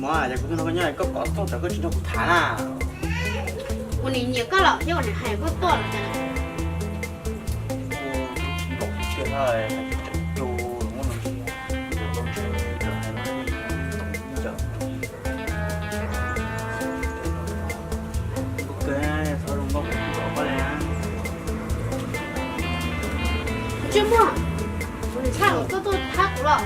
Muam, yog kuv tuaj nrog koj nyob koj kov tuaj tod koj tsis nrog kuv tham na. Kuv nim nyiam koj los thiab kuv nim hais koj tuaj los cas. Tsis muaj, kuv nim tshaj los koj tuaj thab kuv los.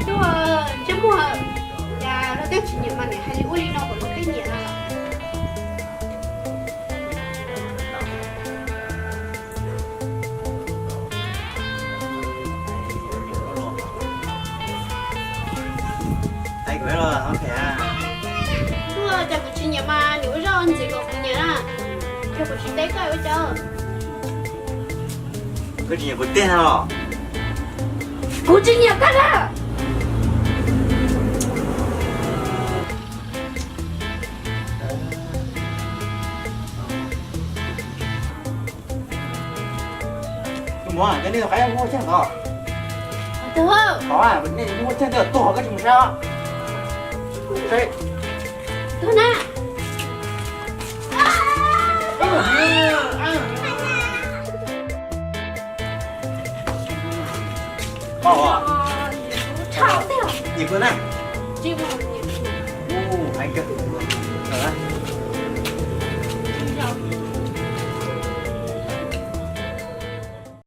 Tuaj, tsis muaj, cas luag tej tsis nyiam mas nim hais li ua li no kom luag tej nyiam no. Tuaj, cas kuv tsis nyiam mas nim ua zaj ua ntxiv kom kuv nyiam na. Yog kuv tsis teb koj ua cas. Koj tsis nyiam kuv tiag na los? Kuv tsis nyiam koj na. Muam, nej tus qaib muaj ceeb tod. Tod, nej muaj ceeb twg tuag koj tsis mus saib. Tuag na. Nyiam kuv na. Hais kawg.